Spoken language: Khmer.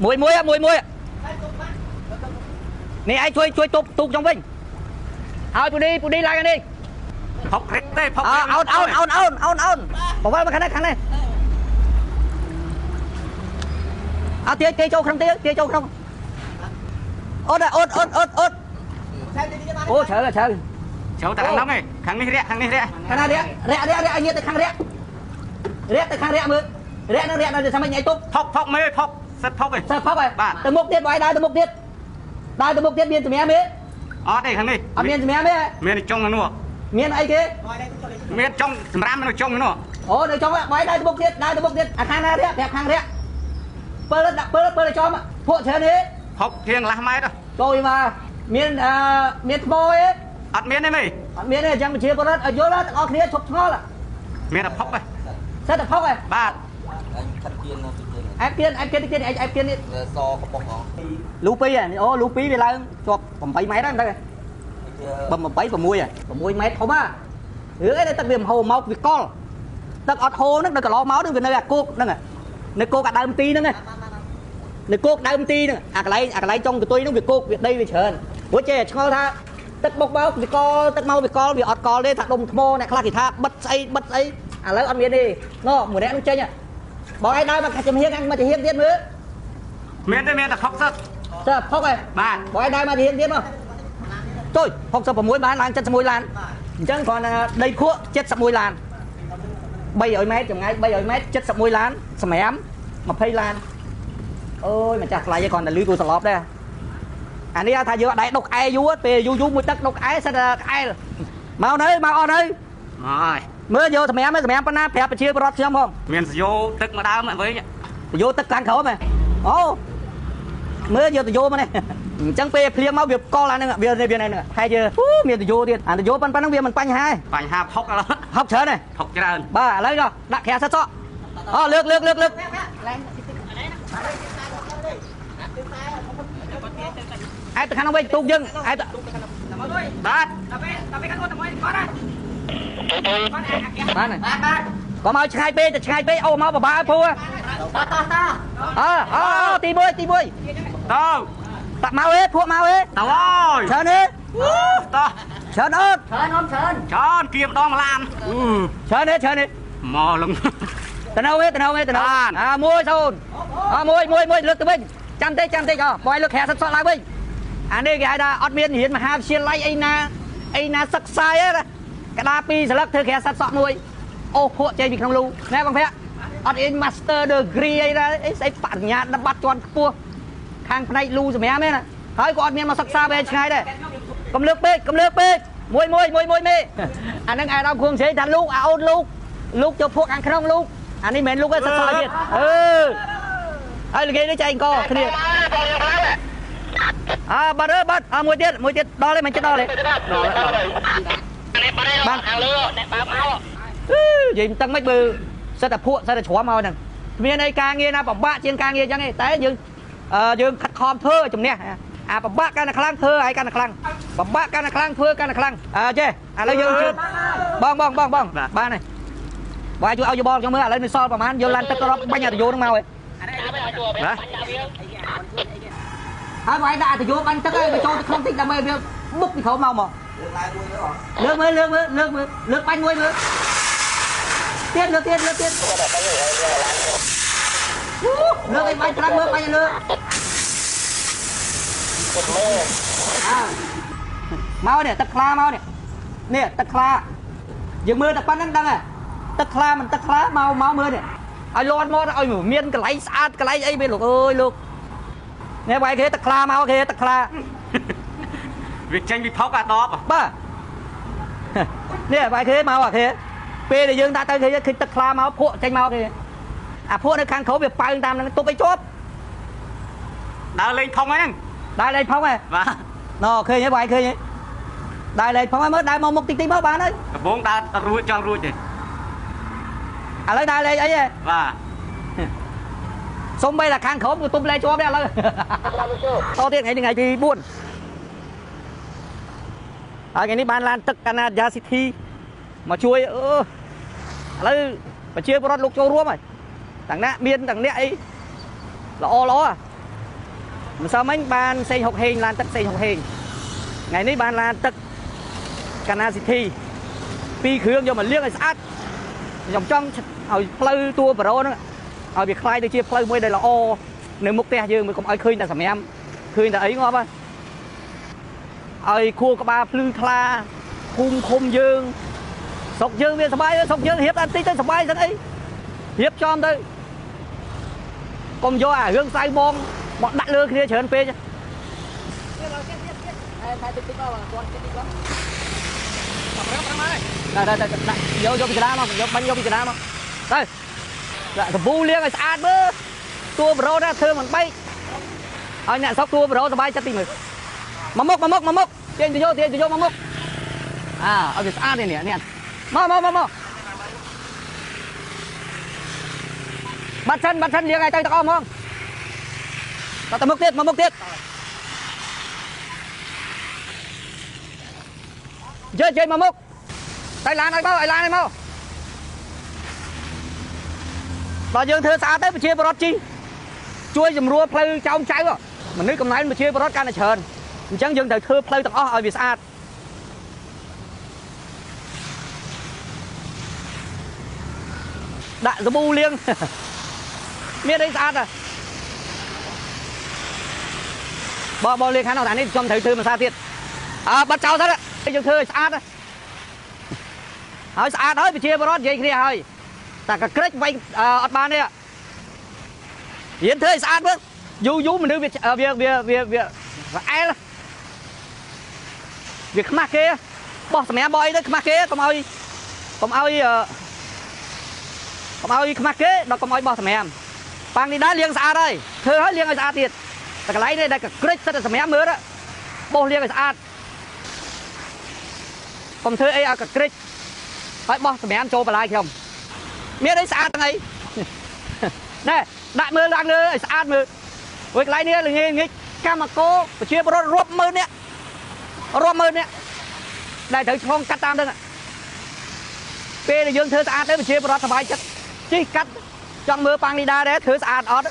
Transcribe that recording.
មួយមួយមួយមួយនេះឯងជួយជួយទប់ទូកចុងវិញឲ្យពូឌីឡើងនេះ ផុករឹកទេផុក អោនអូនអូនអូនអូនអូនបវលមកខាងនេះខាងនេះអត់ទាចូលក្នុងទាចូលក្នុងអូនអូនអូនអូនអូនអូជ្រើជ្រើ ជ្រើតែខាងហ្នឹងឯងខាងនេះរាក់ខាងនេះរាក់ ខាងណារាក់រាក់រាក់រាក់ឲ្យញាតទៅខាងរាក់រាក់ទៅខាងរាក់មើលរាក់នឹងរាក់ដល់ចាំមិនញ៉ៃទប់ ផុកផុកមេផុកសិតផុកឯង សិតផុកឯងទៅមុខទៀតបើឲ្យដើរទៅមុខទៀតដើរទៅមុខទៀតមានសម្រាមទេ អត់ទេខាងនេះ អត់មានសម្រាមទេ មានចុងខាងនោះ មានអីគេ មានចុងសម្រាមនៅចុងនោះ អូនៅចុងបាយដើរទៅមុខទៀតដើរទៅមុខទៀតអាខាងណារាក់ប្រាប់ខាងរាក់ពិលដាក់ពិលពិលចំភក់ច្រើនទេ ផុកជាងកន្លះម៉ែត្រ ចូលមកមានអឺមានថ្មទេ អត់មានទេមេ អត់មានទេអញ្ចឹងប្រជាពលរដ្ឋឲ្យយល់ទាំងអស់គ្នាឈប់ឆ្ងល់ មានតែផុកទេ សិតតែផុកហ៎ បាទ អញខាត់គៀននៅទីទៀត អែបគៀនអែបគៀនទៀតអែបគៀននេះ សកប៉ុកហង លូ2អូលូ2វាឡើងជាប់8ម៉ែត្រហ្នឹងទៅបើ8 6 6ម៉ែត្រធំហ่ะរឿងអីដែលទឹកវាមិនហូរមកវាកលទឹកអត់ហូរហ្នឹងនៅកន្លងមកហ្នឹងវានៅអាគោកហ្នឹងនៅគោកអាដើមទីហ្នឹងនៅគោកដើមទីហ្នឹងអាកន្លែងអាកន្លែងចុងកតុយហ្នឹងវាគោកវាដីវាច្រើនព្រោះចេះឆ្ងល់ថាទឹកបុកមកវាកលទឹកមកវាកលវាអត់កលទេថាដុំថ្មអ្នកខ្លះគេថាបិទស្អីបិទស្អីឥឡូវអត់មានទេណម្នាក់នោះចេញបងឯងដើរមកចំហៀងមកចំហៀងទៀតមើល មានទេមានតែ60 សិតផុកហ៎ បាទ បងឯងដើរមកចំហៀងទៀតមកជួយ66បានឡើង71ឡានអញ្ចឹងគ្រាន់តែដីខួក71ឡាន300ម៉ែត្រចម្ងាយ300ម៉ែត្រ71ឡានសម្រាម20ឡានអូយម្ចាស់ថ្លៃគ្រាន់តែលឺគូសឡប់ដែរអានេះថាយើងអត់ដែរដុកក្អែយូរពេលយូរយូរមួយទឹកដុកក្អែសិតតែក្អែលមកនៅមកអស់នៅ មកហើយ មើលយកសម្រាមសម្រាមប៉ុណ្ណាប្រាប់ប្រជាពលរដ្ឋខ្ញុំផង មានសយោទឹកមកដើមវិញ យោទឹកខាងក្រោមហ៎អូមើលយកទៅយោមកនេះអញ្ចឹងពេលភ្លៀងមកវាកលអាហ្នឹងវាវាហ្នឹងហើយយើមានទៅយោទៀតអាទៅយោប៉ុណ្ណឹងវាមិនបញ្ហាទេ បញ្ហាផុកឥឡូវ ផុកច្រើនទេ ផុកច្រើន បាទឥឡូវដាក់ក្រាសិតសក់អូលើកលើកលើកលើកអែបទៅខាងនោះវិញទូកយើងអែប បាទ បានបាទកុំឲ្យឆ្ងាយពេកតែឆ្ងាយពេកអូមកបបាឲ្យពូ តតត អើអើទី1ទី1 ទៅ តាក់មកឯភក់មកឯ ទៅអើយ ច្រើនទេ តោះ ច្រើនអត់ ច្រើនអត់ច្រើន ច្រើនគៀម្ដងឡាន ច្រើនទេច្រើនទេ មកលង តណៅឯតណៅឯតណៅអា1 0អ1 1 1លើកទៅវិញចាំតិចចាំតិចអបងឲ្យលើកក្រាសិតសក់ឡើងវិញអានេះគេហៅថាអត់មានរៀនមហាវិទ្យាល័យអីណាអីណាសិក្សាទេក្តារពីរស្លឹកធ្វើក្រាសិតសក់មួយអូភក់ចេញពីក្នុងលូណែបងភ័ក្រអត់រៀន Master Degree អីណាអីស្អីបរិញ្ញាបត្រជាន់ខ្ពស់ខាងផ្នែកលូសម្រាប់ទេណាហើយក៏អត់មានមកសិក្សាវែងឆ្ងាយដែរកុំលើកពេកកុំលើកពេកមួយមួយមួយមួយមេអានឹងអាយដល់គួងស្រីថាលោកអាអូនលោកលោកចូលភក់ខាងក្នុងលោកអានេះមិនមែនលោកទេសិក្សាទៀតអឺហើយល្ងាចនេះចែកកគ្នាអើបាត់អើបាត់អើមួយទៀតមួយទៀតដល់ទេមិនចិត្តដល់ទេ ដល់ បានខាងលើអ្នកបើមកនិយាយមិនដឹងមិនបើសិតតែភក់សិតតែជ្រាំមកហ្នឹងគ្មានអីការងារណាពិបាកជាងការងារអញ្ចឹងទេតែយើងយើងខិតខំធ្វើជំនះអាពិបាកកាន់តែខ្លាំងធ្វើឲ្យកាន់តែខ្លាំងពិបាកកាន់តែខ្លាំងធ្វើកាន់តែខ្លាំងអើចេះឥឡូវយើងជឿបងបងបងបងបានហើយបងជួយឲ្យយោបល់ខ្ញុំមើលឥឡូវនៅសល់ប្រហែលយកឡានទឹករាប់បាញ់អាតយោនឹងមកហើយ បាទ ហើយបងឯងដាក់អាតយោបាញ់ទឹកហើយវាចូលទៅក្នុងតិចដើម្បីវាបុកពីក្រោមមកមកលើកមើលលើកមើលលើកមើលលើកបាញ់មួយមើលទៀតលើកទៀតលើកទៀតលើកឲ្យបាញ់ខ្លាំងមើលបាញ់ឲ្យលើមកនេះទឹកខ្លាមកនេះនេះទឹកខ្លាយើងមើលតែប៉ុណ្្នឹងដឹងហ៎ទឹកខ្លាមិនទឹកខ្លាមកមកមើលនេះឲ្យលាន់មកឲ្យមានកន្លែងស្អាតកន្លែងអីវិញលោកអើយលោកនេះបាយគេទឹកខ្លាមកគេទឹកខ្លា វាចេញពីផុកអាដប បាទនេះបាយគេមកអាគេពេលដែលយើងដាក់ទៅគេឃើញទឹកខ្លាមកភក់ចេញមកគេអាភក់នៅខាងក្រោមវាប៉ើងតាមហ្នឹងទប់ឲ្យជាប់ ដើរលេងផុងហ្នឹង ដើរលេងផុងហ៎ បាទ ណឃើញហ៎បាយឃើញហ៎ដើរលេងផុងហើយមើលដើរមកមុខតិចតិចមកបានហើយ កំពុងដើររួចចង់រួចទេ ឥឡូវដើរលេងអីហ៎ បាទ សុំបីតែខាងក្រោមគឺទុំលេងជាប់ដែរឥឡូវតទៀតថ្ងៃនេះថ្ងៃទី4ហើយថ្ងៃនេះបានឡានទឹកកាណាឌាស៊ីធីមកជួយអឺឥឡូវប្រជាពលរដ្ឋលោកចូលរួមហើយទាំងអ្នកមានទាំងអ្នកអីល្អល្អ ម្សិលមិញបានសេងហុកហេងឡានទឹកសេងហុកហេងថ្ងៃនេះបានឡានទឹកកាណាស៊ីធីពីរគ្រឿងយកមកលាងឲ្យស្អាតខ្ញុំចង់ឲ្យផ្លូវតួប្រូហ្នឹងឲ្យវាคล้ายទៅជាផ្លូវមួយដែលល្អនៅមុខផ្ទះយើងមួយកុំឲ្យឃើញតែសម្រាមឃើញតែអីងាប់ហើយឲ្យខួរក្បាលភ្លឺថ្លាភូមិឃុំយើងស្រុកយើងវាសប្បាយស្រុកយើងរៀបតែបន្តិចទៅសប្បាយស្អីរៀបចំទៅកុំយកអារឿងសៅបងមកដាក់លើគ្នាច្រើនពេកដាក់យកពីកណ្ដាលមកយកបាញ់យកពីកណ្ដាលមកទៅដាក់សាប៊ូលាងឲ្យស្អាតមើលតួប្រូណាធ្វើមិនបែកឲ្យអ្នកស្រុកតួប្រូសប្បាយចិត្តទីមើលមកមុខមកមុខមកមុខទាញទៅយកទាញទៅយកមកមុខអាឲ្យវាស្អាតនេះនេះមកមកមកមកបាត់សិនបាត់សិនលាងឲ្យទៅទាំងអស់ហ្មងទៅមុខទៀតមកមុខទៀតជើមកមុខទៅឡានឲ្យមកឲ្យឡានឲ្យមកដល់យើងធ្វើស្អាតទៅប្រជាពលរដ្ឋជីជួយសម្រួលផ្លូវចោមចៅមនុស្សកំណែនប្រជាពលរដ្ឋកាន់តែច្រើនអញ្ចឹងយើងត្រូវធ្វើផ្លូវទាំងអស់ឲ្យវាស្អាតដាក់សាប៊ូលាងមានអីស្អាតហ៎បងលាងខាងនោះអានេះខ្ញុំត្រូវធ្វើមួយសារទៀតអើបាត់ចោលទៅយើងធ្វើឲ្យស្អាតហើយស្អាតហើយប្រជាពលរដ្ឋនិយាយគ្នាហើយតែកក្រិចវាយអត់បានទេរៀនធ្វើឲ្យស្អាតមើលយូរយូរមនុស្សវាវាវាវាវាអែលវាខ្មាស់គេបោះសម្រាប់បោះអីទៅខ្មាស់គេកុំឲ្យកុំឲ្យកុំឲ្យខ្មាស់គេដល់កុំឲ្យបោះសម្រាប់ប៉ាងនេះដែរលាងស្អាតហើយធ្វើឲ្យលាងឲ្យស្អាតទៀតតែកន្លែងនេះដែលកក្រិចសិតតែសម្រាប់មើលបោះលាងឲ្យស្អាតកុំធ្វើអីឲ្យកក្រិចហើយបោះសម្រាប់ចូលបន្លាយខ្ញុំមានអីស្អាតទាំងអីណែដាក់មើលឡើងលើឲ្យស្អាតមើលព្រោះកន្លែងនេះល្ងាចងាយកម្មករប្រជាពលរដ្ឋរាប់ម៉ឺននាក់រាប់ម៉ឺននាក់ដែលត្រូវឆ្លងកាត់តាមហ្នឹងពេលដែលយើងធ្វើស្អាតទៅប្រជាពលរដ្ឋសប្បាយចិត្តជិះកាត់ចង់មើលប៉ាងលីដាដែរធ្វើស្អាតអត់